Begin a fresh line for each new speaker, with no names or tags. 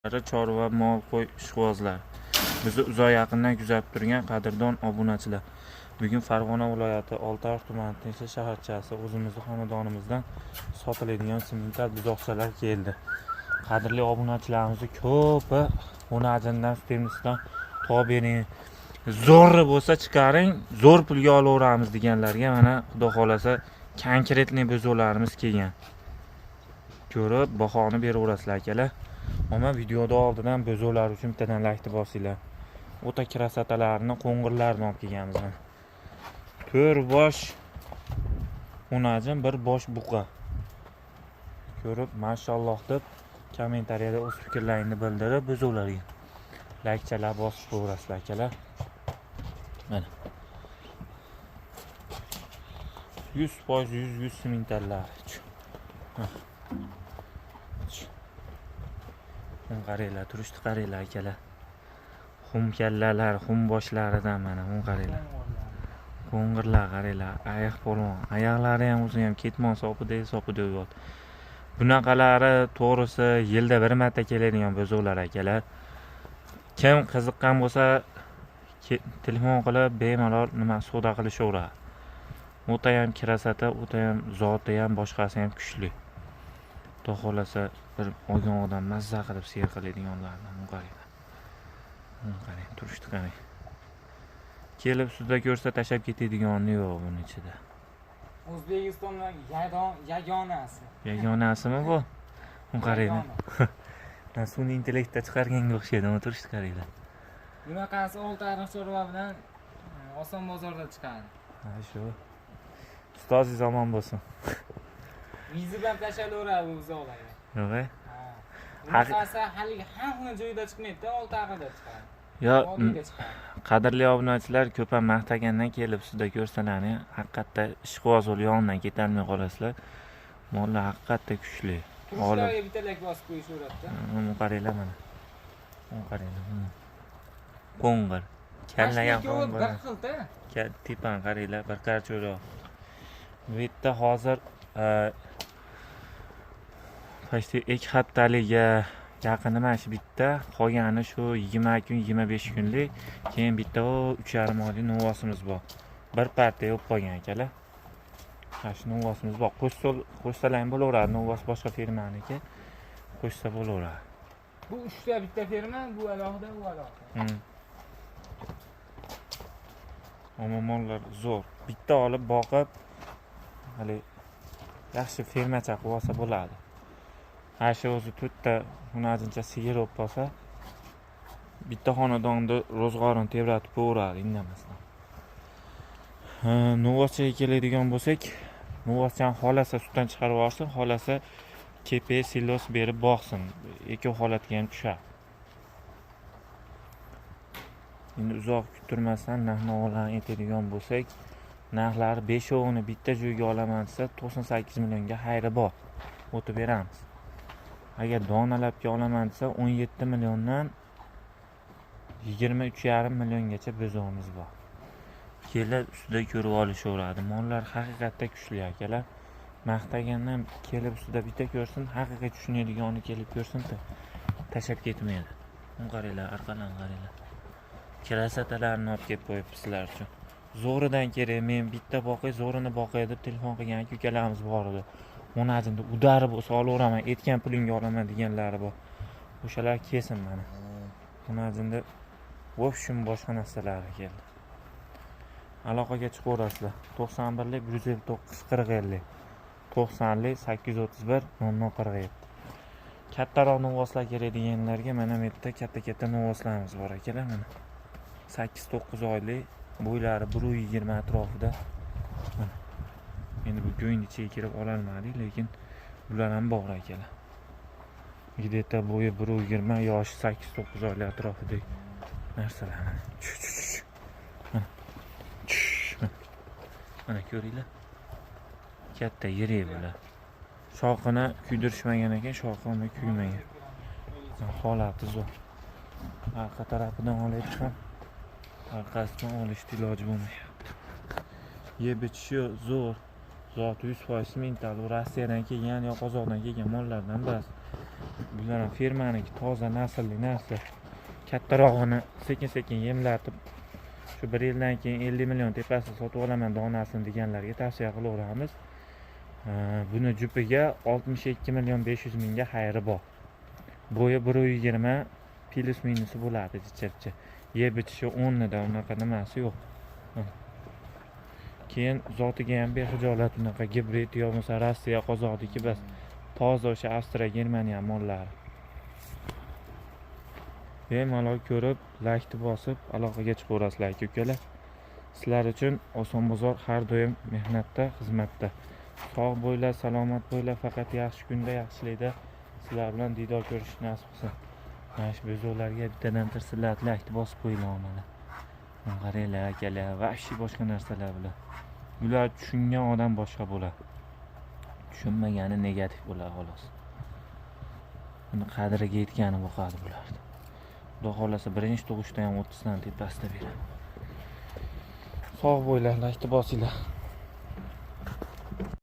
Chorva, mol, qo'y ishqibozlar, bizni uzoq yaqindan kuzatib turgan qadrdon obunachilar, bugun Farg'ona viloyati Oltiariq tumani Tinchlik shaharchasi o'zimizni xonadonimizdan sotiladigan simmental buzoqchalar keldi. Qadrli obunachilarimizni ko'pi Xunazindan, Sutemizdan topib bering, zo'ri bo'lsa chiqaring, zo'r pulga olaveramiz deganlarga mana xudo xohlasa конкретный buzoqlarimiz kelgan. Ko'rib bahoni beraverasizlar, akalar. Ammo videoda oldidan buzoqlar uchun bittadan laykni bosinglar. O'ta красота larni, qo'ng'irlarni olib kelganmiz mana. 4 bosh xunajin, bir bosh buqa. Ko'rib mashalloh deb kommentariyada o'z fikrlaringni bildirib buzoqlarga laykchalar bosib qo'yaverasizlar, akalar. Mana 100% 100 simentallar. Xum qaranglar, turishni qaranglar, akalar. Xum kallalar, xum boshlaridan mana xum qaranglar. Qo'ng'irlar qaranglar, ayiq polvon. Oyoqlari ham o'zi ham ketmon sopidek sopidek yot. Bunaqalari to'g'risi yilda bir marta keladigan buzoqlar, akalar. Kim qiziqqan bo'lsa telefon qilib bemalol nima savdo qilishaveradi. O'ta ham красота, o'ta ham zoti ham boshqasi ham kuchli. Xudo xohlasa bir olgan odam mazza qilib seyr qiladiganlardan. Bu qaranglar. Bu qarang, turishni qarang. Kelib suvda ko'rsa tashlab ketadigani yo'q buni ichida.
O'zbekistondagi yagonasi.
Yagonasimi bu? Bu qaranglar.
Yagona.
Sun'iy intellektda chiqarganga o'xshaydi, uni turishni qaranglar.
Bunaqasi Oltiariq chorva bilan oson bozorda chiqadi.
Ha shu. Ustozingiz omon bo'lsin.
Vizi bilan tashlaveradi bu buzoqlarga.
Yo'q, e?
Ha. Bunaqasi haligi hamma joyda chiqmaydi-da, Oltiariqda chiqadi.
Yo,
Vodiyda chiqadi.
Qadrli obunachilar, ko'p ham maqtagandan kelib sizda ko'rsalarni haqiqatda ishqiboz bo'lib yonidan ketolmay qolasizlar. Mollar haqiqatda kuchli. Olib.
Turishlarga bitta lak bosib qo'yishaveradi-da.
Uni qaranglar mana. Uni qaranglar. Qo'ng'ir. Kalla ham
Ikkovi
qo'ng'ir.
bir xil-da.
Tepani qaranglar, bir qarcha. Bu yerda hozir почти 2 haftaliga yaqini mana shu bitta, qolgani shu 20 kun, 25 kunlik, keyin bitta u 3,5 oylik novvosimiz bor. Bir partiya bo'lib qolgan, akalar. Mana shu novvosimiz bor. Qo'shsalar ham bo'laveradi, novvos boshqa firmaniki. Qo'shsa bo'laveradi.
Bu uchta bitta firma, bu alohida, bu alohida.
Ammo mollar zo'r. Bitta olib boqib, hali yaxshi fermacha qilib olsa bo'ladi. Ha shu o'zi to'rtta xunazincha sigir bo'lib qolsa, bitta xonadonni ro'zg'orini tebratib qo'yaveradi indamasdan. Ha, novvoschaga keladigan bo'lsak, novvoschani xohlasa sutdan chiqarib yuborsin, xohlasa kepe, silos berib boqsin. Ikki holatga ham tushadi. Endi uzoq kuttirmasdan narx-navolarni aytadigan bo'lsak, narxlari beshovini bitta joyga olaman desa 98 millionga xayri bor. O'tib beramiz. Agar donalabga olaman desa 17 milliondan 23,5 milliongacha buzog'imiz bor. Kelib ustida ko'rib olishaveradi. Mollar haqiqatda kuchli, akalar. Maqtagandan kelib ustida bitta ko'rsin, haqiqiy tushunadiganini kelib ko'rsin, tashlab ketmaydi. Uni qaranglar, orqadan qaranglar. Красота larni olib kelib qo'yibmiz sizlar uchun. Zo'ridan kerak, men bitta boqay, zo'rini boqay deb telefon qilgan aka ukalarimiz bor edi. Xunazinda udari bo'lsa olaveraman, aytgan pulingga olaman deganlari bor. O'shalar kelsin mana. Xunazinda в общем boshqa narsalari keldi. Aloqaga chiqaverasizlar. 91lik 159 40 50. 90lik 831 00 47. Kattaroq novvoslar kerak deganlarga mana bu yerda katta-katta novvoslarimiz bor, akalar mana. 8-9 oylik, bo'ylari 1,20 atrofida. Mana. Endi bu go'ngni ichiga kirib ololmadik, lekin bular ham bor, akalar. Где-то bo'yi 1,20, yoshi 8-9 oylik atrofidagi narsalar mana. Chu, chu, chu, chu. Mana. Chu, mana. Mana ko'ringlar. Katta yirik bular. Shoxini kuydirishmagan ekan, shoxi uni kuymagan. Holati zo'r. Arqa tarafidan olaylik ham. Orqasidan olishni iloji bo'lmayapti. Yeb ichishi zo'r. Zoti 100% mental. U Rossiyadan kelgan yo Qozoqdan kelgan mollardan emas. Bular ham fermaniki, toza naslli narsa. Kattarog'ini sekin-sekin yemlatib, shu 1 yildan keyin 50 million tepasida sotib olaman donasini deganlarga tavsiya qilaveramiz. Buni jupiga 62 million 500 mingga xayri bor. Bo'yi 1.20 plyus minusi bo'ladi jichirchi. Yeb ichishi o'rnida, unaqa nimasi yo'q. Keyin zotiga ham bexijolat, unaqa gibrid yo bo'lmasa Rossiya, Qozog'niki bas. Toza o'sha Avstriya, Germaniya mollari. Bemalol ko'rib, laykni bosib, aloqaga chiqaverasizlar aka ukalar. Sizlar uchun Oson bozor har doim mehnatda, xizmatda. Sog' bo'linglar, salomat bo'linglar, faqat yaxshi kunda, yaxshilikda sizlar bilan diydor ko'rish nasib qilsin. Mana shu bezo'larga bittadan tirsillatib laykni bosib qo'yinglar omalar. Mana qaranglar akalar, vahshiy boshqa narsalar bular. Bular tushungan odam boshqa bo'ladi. Tushunmagani negativ bo'ladi xolos. Buni qadriga yetgani boqadi bularni. Xudo xohlasa birinchi tug'ishda ham 30 dan tepasida beradi. Sog' bo'linglar, laykni bosinglar.